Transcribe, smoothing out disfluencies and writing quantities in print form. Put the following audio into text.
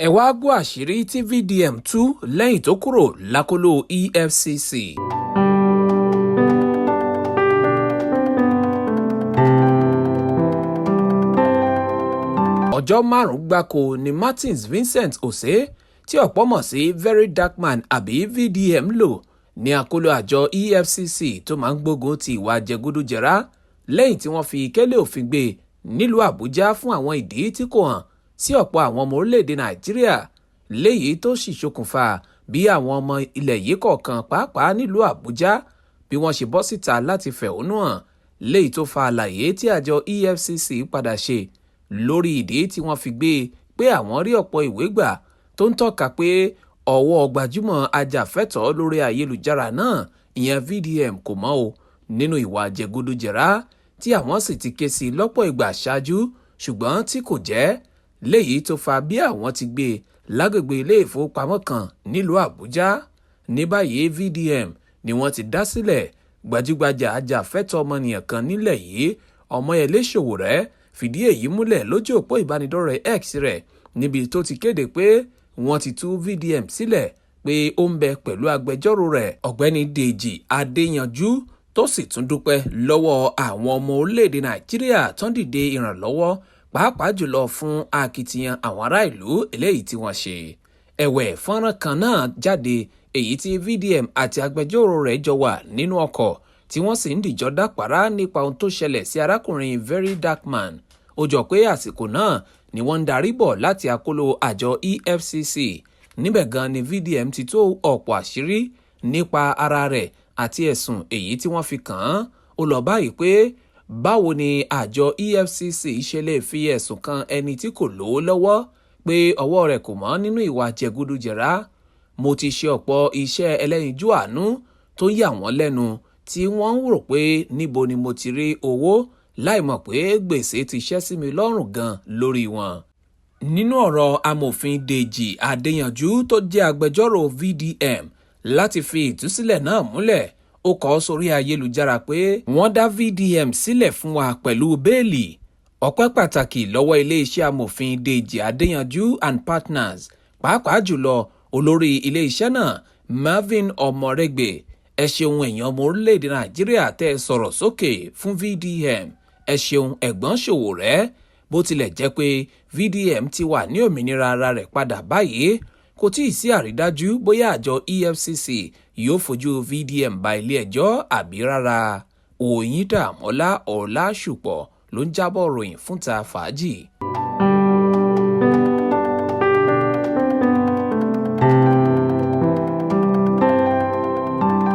Ẹ wáá gbọ́ àṣírí tí VDM tú lẹ́yìn tó kúrò lákọlò EFCC. Ọjọ́ 5 gbáko ni Martins Vincent Otse, tí ọ̀pọ̀ mọ̀ sí Very Dark Man àbí VDM, lò ní akóló àjọ EFCC tó máa ń gbógun ti ìwà jẹgúdújẹrá, lẹ́yìn tí wọ́n fi kélé òfin gbé e nílùú Àbújá fún àwọn ìdí tí kò hàn sí ọ̀pọ̀ àwọn ọmọ orílẹ̀-èdè Nàìjíríà, léyìí tó sì ṣokùnfà bí àwọn ọmọ ilẹ̀ yìí kọ̀ọ̀kan, pàápàá nílùú Àbújá, bí wọ́n ṣe bọ́ síta láti fẹ̀hónú hàn, léyìí tó fa àlàyé tí àjọ EFCC padà ṣe lórí ìdí tí wọ́n fi gbé e, pé àwọn rí ọ̀pọ̀ ìwé gbà tó ń tọ́ka pé ọwọ́ gbajúmọ̀ ajàfẹ́tọ̀ọ́ lórí ayélujára náà, ìyẹn VDM, kò mọ́ o nínú ìwà jẹgúdújẹrá, tí àwọn sì ti ké sí lọ́pọ̀ ìgbà ṣáájú ṣùgbọ́n tí kò jẹ́, léyìí tó fa bí àwọn ti gbé e lágbègbè ilé ìfowópamọ́ kan nílùú Àbújá. Ní báyìí, VDM ni wọ́n ti dá sílẹ̀. Gbajúgbajà ajàfẹ́tọ̀ọ́ ọmọnìyàn kan nílẹ̀ yìí, Ọmọyẹlé Sowore, fìdí èyí múlẹ̀ lójú òpó ìbánidọ́rẹ̀ẹ́ X rẹ̀, níbi tó ti kéde pé wọ́n ti tú VDM sílẹ̀, pé ó ń bẹ pẹ̀lú agbẹjọ́rò rẹ̀, Ọ̀gbẹ́ni Dèjì Adéyanjú, tó sì tún dúpẹ́ lọ́wọ́ àwọn ọmọ orílẹ̀-èdè Nàìjíríà tó ń dìde ìrànlọ́wọ́, pàápàá jùlọ fún akitiyan àwọn ará ìlú eléyìí tí wọ́n ṣe. Ẹ̀wẹ̀, fọ́nrán kan náà jáde èyí tí VDM àti agbẹjọ́rò rẹ̀ jọ wà nínú ọkọ̀, tí wọ́n sì ń dìjọ́ dápàárá nípa ohun tó ṣẹlẹ̀ sí arákùnrin Very Dark Man. Ó jọ pé àsìkò náà ni wọ́n ń darí bọ̀ láti akóló àjọ EFCC. Níbẹ̀ gan ni VDM ti tó ọ̀pọ̀ àṣírí nípa ara rẹ̀ àti ẹ̀sùn èyí tí wọ́n fi kàn án. Ó lọ báyìí pé báwo ni àjọ EFCC ṣe lè fi ẹ̀sùn kan ẹni tí kò lówó lọ́wọ́ pé ọwọ́ rẹ̀ kò mọ́ nínú ìwà jẹgúdújẹrá? Mo ti ṣe ọ̀pọ̀ iṣẹ́ ẹlẹ́yinjú àánú tó yà wọ́n lẹ́nu, tí wọ́n ń rò pé níbo ni mo ti rí owó, láìmọ̀ pé gbèsè ti ṣẹ́ sí mi lọ́rùn gan lórí wọn. Nínú ọ̀rọ̀ amòfin Dèjì Adéyanjú tó jẹ́ agbẹjọ́rò VDM láti fi ìtúsílẹ̀ náà múlẹ̀, ó kọ sórí ayélujára pé wọ́n dá VDM sílẹ̀ fún wa pẹ̀lú bẹ́ẹ̀lì. Ọpẹ́ pàtàkì lọ́wọ́ iléeṣẹ́ amòfin Dèjì Adéyanjú and Partners, pàápàá jùlọ olórí iléeṣẹ́ náà, Marvin Ọmọrẹ́gbẹ̀. Ẹ ṣeun, èèyàn ọmọ orílẹ̀-èdè Nàìjíríà tẹ́ ẹ sọ̀rọ̀ sókè fún VDM. Ẹ ṣeun, ẹ̀gbọ́n Sowore. Bó tilẹ̀ jẹ́ pé VDM ti wà ní òmìnira ara rẹ̀ padà báyìí, kò tí ì sí àrídájú bóyá àjọ EFCC yóò fojú VDM ba ilé-ẹjọ́ àbí rárá. Òyìndàmọ́lá Ọ̀làṣùpọ̀ ló ń jábọ̀ ròyìn fúnta fàájì.